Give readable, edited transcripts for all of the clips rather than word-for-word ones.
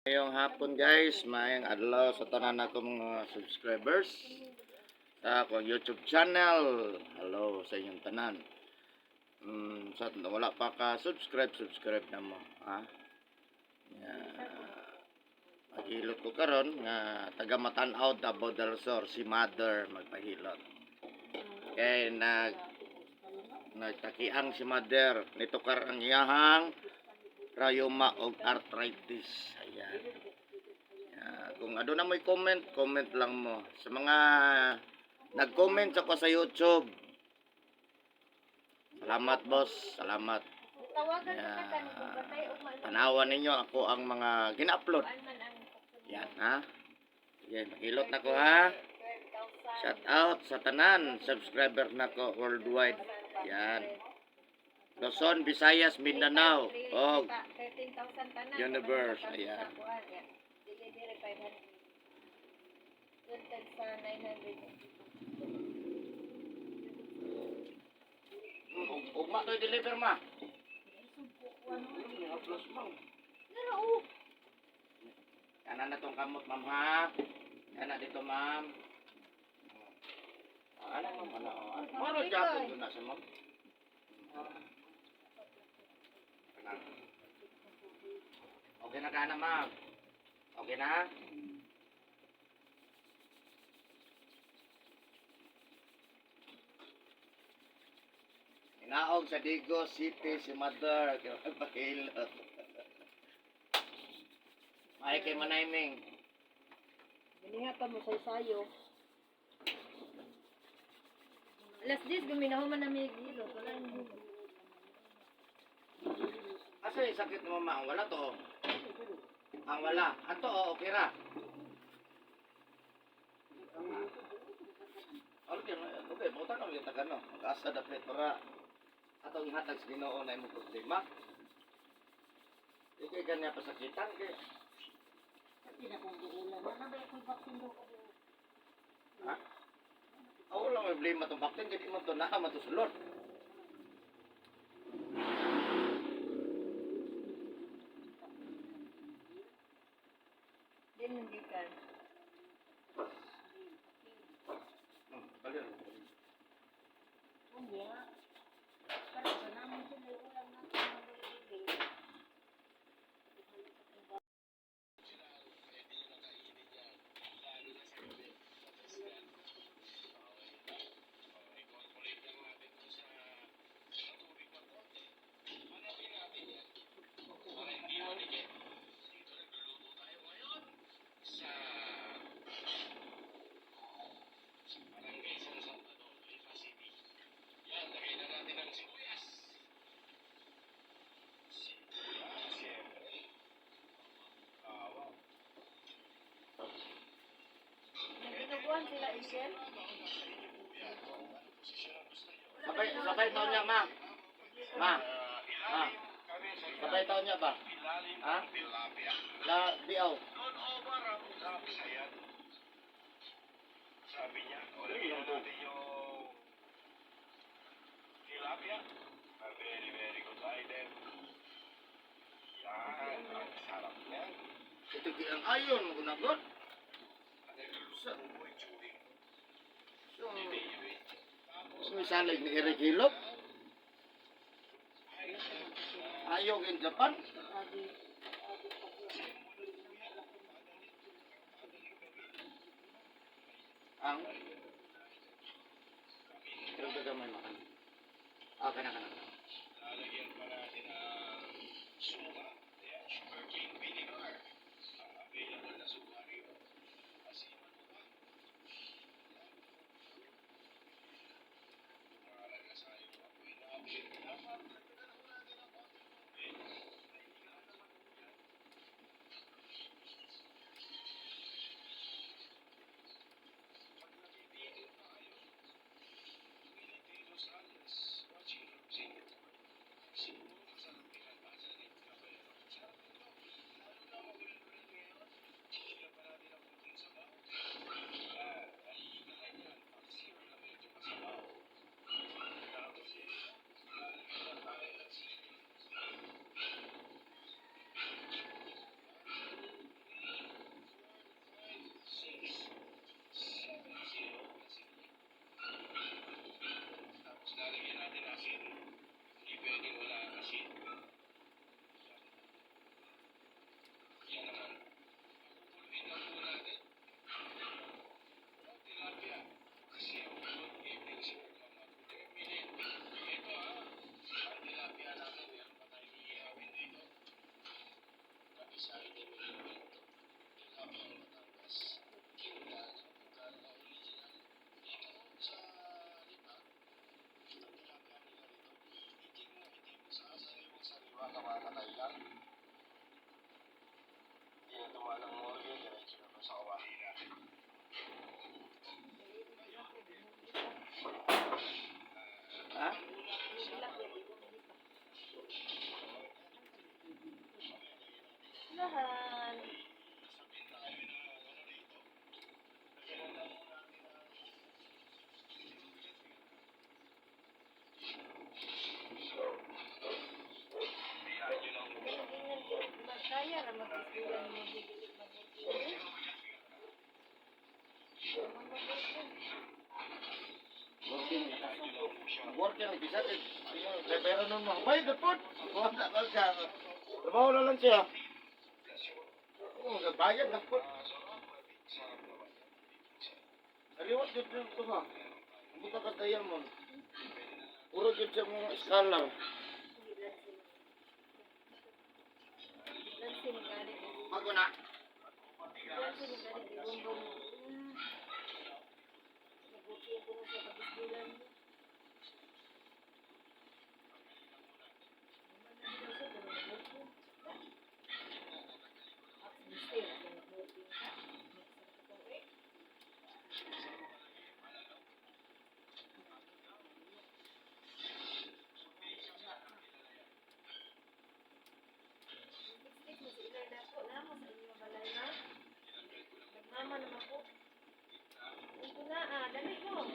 Ngayong hapon, guys, maayong adlaw sa tanan ako mga subscribers sa akong YouTube channel. Hello sa inyong tanan. Sa wala pa ka subscribe, subscribe na mo, ha? Yeah. Maghilot ko karon nga taga Matan-aw, Davao del Sur, si Mother magpahilot. Kay nagtakiang si Mother, nitukar ang iyahang rayuma og arthritis. Ayan. Yeah, kung aduna mo'y comment, comment lang mo. Sa mga nag-comment sa ko sa YouTube. Salamat, boss, salamat. Tawagan Yeah. ko ka kung batay og man. Tanawan ninyo ako ang mga gina-upload. Kuan man ang Yan ha. Sige, maghilot na ko ha. 12,000. Shout out sa tanan subscriber nako worldwide. Yan. Luzon, Visayas, Mindanao, og 13,000 tanan. Universe, ayan. Delivery 500. Rented sa 900. Ugma to deliver ma. Nara oh. Kana na tong kamot, ma'am, ha. Kana dito, ma'am. Ah, ano ma'am, ano? Ano ano japon doon na sa ma'am? Kana. Okay na ka na, ma'am. Okay na? Inaog sa Digos City si Mother. Kaya magpakilot. May kay Manayming. Gininga pa mo sa sayo. Alas 10 guminaho man na may gilo. Wala nang hilo. Asa yung sakit mo, ma? Ang wala to. Ang wala. Anto, oh, okay ra. Okay, okay, buta na yung taga no. Mag-asa dapat para atong ihatag sa Ginoo na imong problema. Di kay ganya pasakitan kay. Ha? Ako lang may problema tong baktin kay di man to na man to sulod. Din hindi ka. Bali. Unya. Para sa namin sila ulam na Nagbinuguan sila Ishel. Sabay sabay taon niya, ma. Ma. Ma. Sabay taon niya ba? Ha? La biaw. Sabi niya, o lagyan natin yung tilapia. A very, very good item. Yan, ang sarap niyan. Ito ang ayon mo gunagot. Sa So, misalig ni Eric Hilop. Ayaw in Japan. Ang pero gamay makan. Ah, kana kana. Lalagyan pa natin ng suka. Ayan, sugarcane vinegar. Ang available na suka rito. Asiman mo pa. Mahalaga sa iyo apoy na apoy. Dapat dagdagan ho natin ang konting tubig. Kaibigan naman po yan. Pag nabibitin pa kayo, Willie De Los Angeles, watching from St. Kaya ra mag-iskulan mo dili mag-working. Working. Working lagi siya. Kay pera nun mo. Bay, gapod. Wala ka siya. Trabaho na lang siya. Oo, nagbayad na po. Kaliwat yun yung ito ha. Ang buta ka diamond. Puro yun siya mga scholar. Lansi ni gani. Bago na. Lansi ni gani gibumbong. Nag-working ko sa pag-iskulan. Mama naman po. Ito na ah, dali mo.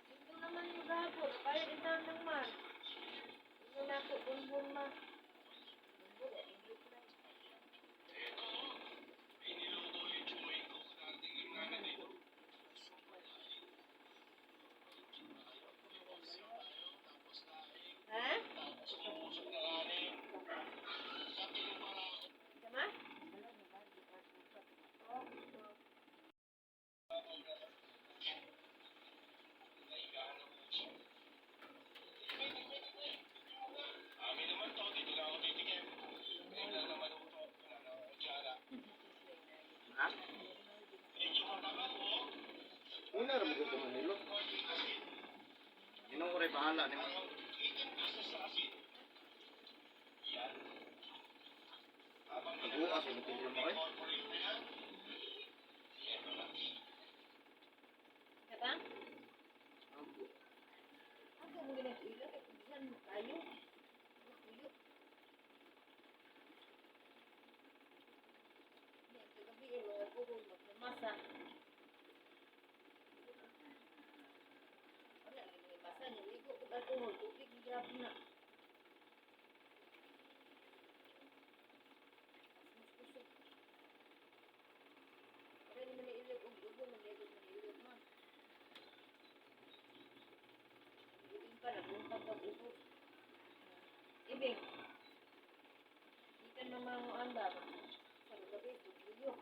Ito naman yung gapon. Kaya ito ng man. Ito na po, bunbun ma. Bunbun, eh, English lang. Ha? Tama? Ha? Una rin mo ito Manilo. Ginoo ko rin bahala ni mo. Nag-uas ang tingin mo eh. Kata? Ako mo ginag-ila kay bisan mo kayo. Tuyo. Di kagabi eh, mga kuhol magmasa. Wala lagi may basa niya ligo kog alkohol tubig gyapon na. Mas kusog. Wala ni man ilog og dugo man ligo man ilog man. Ibig pa nabuntag kag ubo. Ibig. Ikan mama mo anda sa gabi tuyo.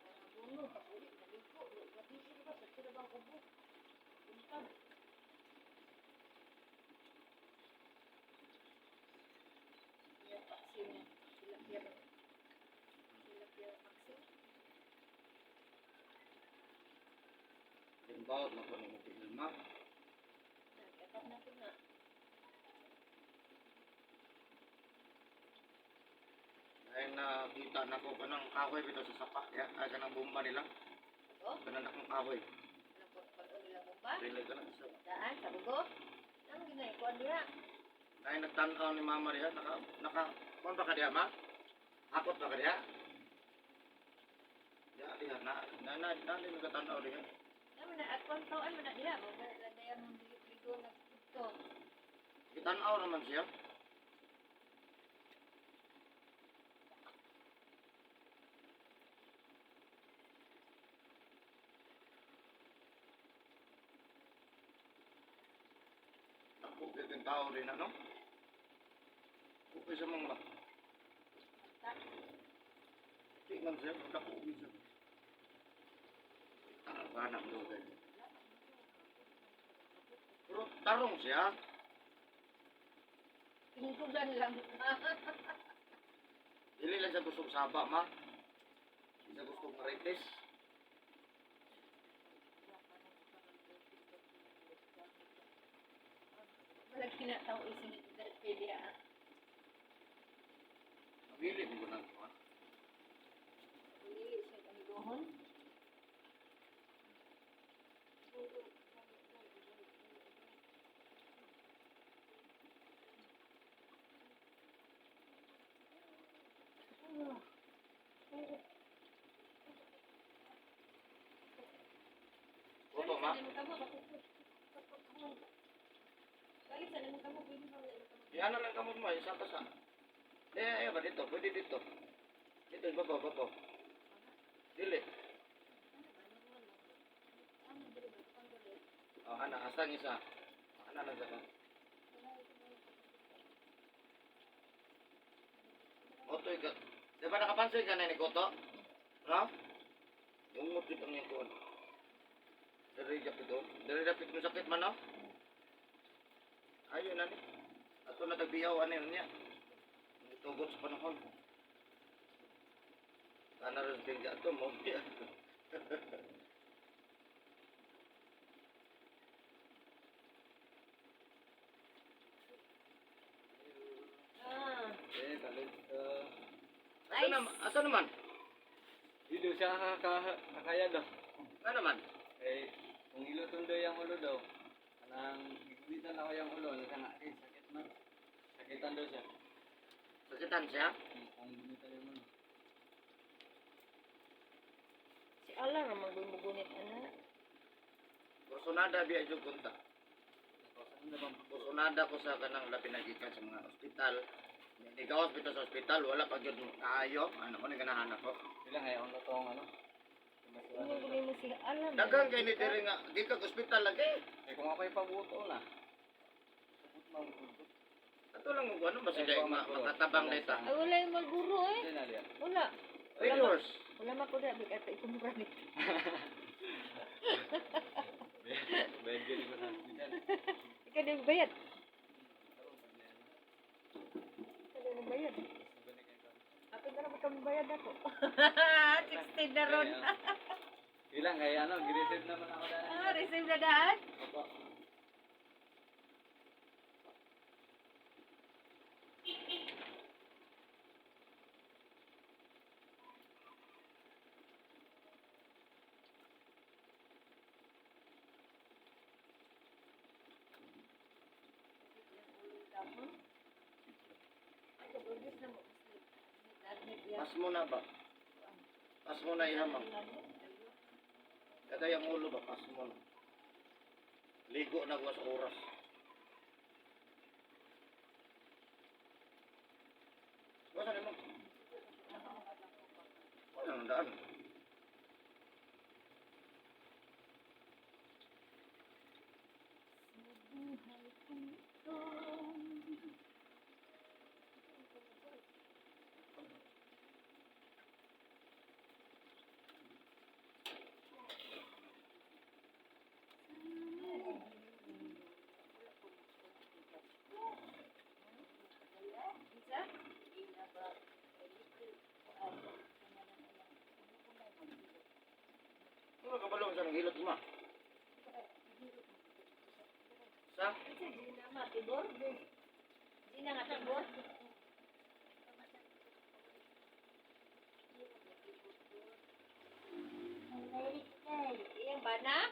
Ang abuno pag-uli naligo, gabi siya ba sa sila bang ubo. Buntag. Iya paksin tilapia. Tilapia paksin. Limbaw na ko nimo tingin ma. Nag-apat na ko na. Ay nakita na ko kanang kahoy bitaw sa sapa ya, ay kanang bomba nila. Ito? Kanang akong kahoy. Anong pag-pag nila bomba? Dili kanang isa. Daan sa bugo. Ang ginay kuan diha. Ay nagtan-aw ni mama diha naka naka kuan ba ka diha ma? Hakot ba ka diha? Diha diha na na na na na nagtan-aw diha. Naman na at kuan tawon man na diha. Mo na dayan mong ligo nagkudto. Gitan-aw naman siya. Ako kay tao rin ano? Okay sa mga ba? Di man siya, dako siya. Anak mo kay. Pero tarong siya. Tingkugan lang. Dili lang siya gustong saba, ma. Hindi siya gustong marites. Wala kinataw isin pwede ah. Nabili mo na ito, ha? Dili siya amigohon. Toto, ma. Yan na lang kamot mo, isa pa sa. Eh, ba dito? Pwede dito. Dito, babaw, babaw. Dili. Oh, ana, asan isa? Ana lang sa ka. Otoy ka. Di ba nakapansin ka na ni Koto? No? Ungot dito ang iyang kuwan. Dari dapit oh. Dari dapit mo sakit man, no? Ayun na ni. Ato na tagbiyaw ano yun niya. Tugot sa panahon. Kana rin tingga ato mo. Ah. Eh, talit. Asa naman? Asa naman? Dito siya kakaya daw. Ano naman? Eh, kung iluton daw yung ulo daw, kanang gigulitan ako yung ulo, nasa nga, eh, sakit man. Sakitan daw siya. Sakitan siya? Kung gunitan yung ulo. Si Ala ra magmugunit ana. Kursunada biya jud kunta. Saan na bang Kursunada ko sa kanang labi nagikan sa mga ospital. Hindi ka hospital sa ospital, wala pa gyud kaayo. Ano ko ni ganahan ako. Sila ngayon na tong ano. Ingon guni mo si Ala. Daghang kay ni diri nga gikan ospital lagi. Eh, kung ako'y pabuto na. Sabot na ang buto. Ato lang mo ano basta dai makatabang data. Ay wala yung maguro eh. Hindi na liya. Wala. Rigors. Wala man ko da bigat ikumpra nito. Bayad ko sa hospital. Ikaw din bayad. Ikaw din bayad. Ako na naman kami bayad ako. 16 na ron. Ilang kaya ano, gi-receive naman ako dahil. Ah, receive na daan. Opo. Pas mo na ba? Pas mo na ihamang. Katay ang ulo ba? Pas mo na. Ligo na ko sa oras. Basta nimo. Wala nang daan. Ano ka balong sa nanghilot mo? Sa? Gina nga tibor. Gina nga tibor. Iyang bana?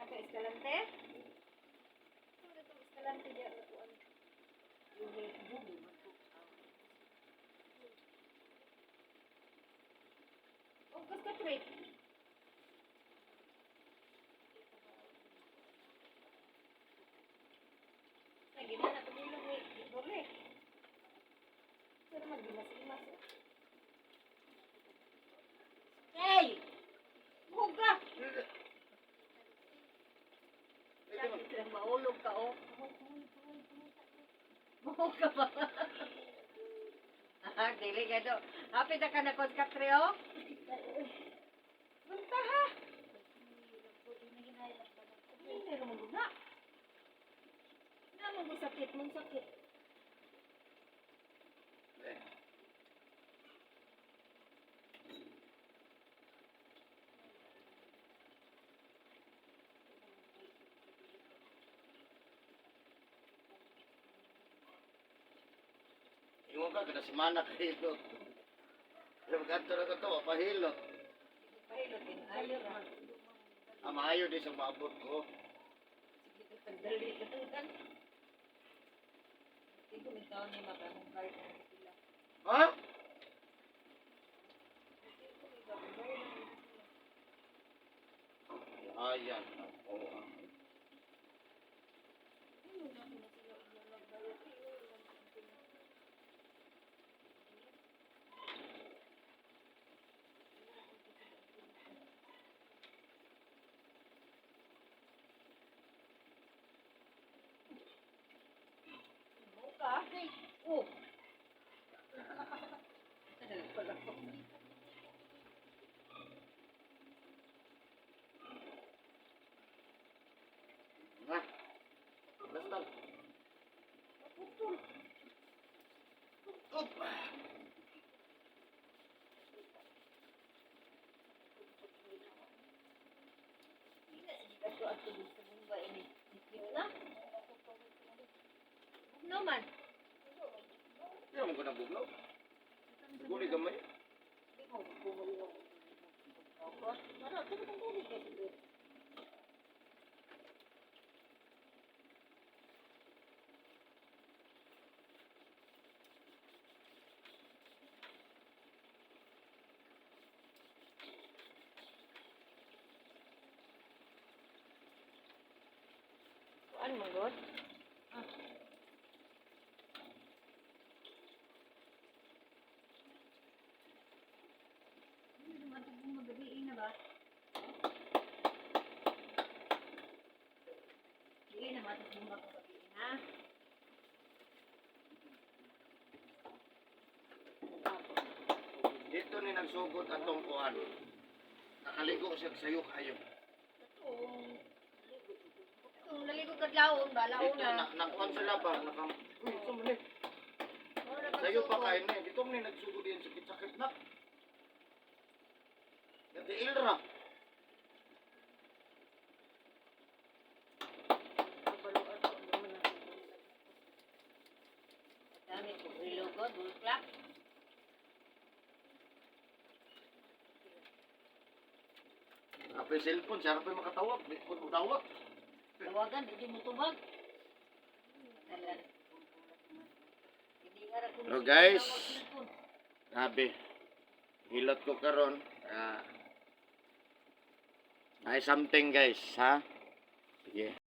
Kato Escalante? Ano itong Escalante diya? Oh, gusto trip. Lagi na natulog ni Borle. Pero magdimas-imas. Eh. Hey! Buga! Sakit lang, maulog ka, oh. Buhog ka ba? Ah, dili ka do. Hapit na ka na katre, oh. Punta, ha? Hindi na maguga. Na mo sakit, mong sakit. Eh. Ingon ka, kada semana kahilot. Pero magkanto na ko to, pahilot. Pahilot din, ayo ra. Ah, maayo di sa maabot ko. Sige, tagdali ka. Hindi ko taon ni makamong card na sila. Ha? Ayan. Oo. Tubig sa bumba ini. Na? No man. Pero mo ko nabuglaw. Guli gamay. Di mo bumuli. Wala, tubig ang tubig kasi. Kuan mo god? Ah. Ano naman itong magabi na ba? Hindi na matutong magabi ha? Dito ni nagsugod atong kuan. Nakaligo siya sayo kayo. Kung naligo kadlawon ba, Dito launa. na nakuan sila ba naka. Uy, ito man eh. Sayo pa kayo ni. Dito ni nagsugod din sakit-sakit na. Nadiil ra. Dami ko ilogod, bulklak. Apay cellphone, siya pa makatawag, di ko tawag. Tawagan, di mo tubag. Hello, guys. Grabe. Hilot ko karon. Ah. May something guys, ha? Sige.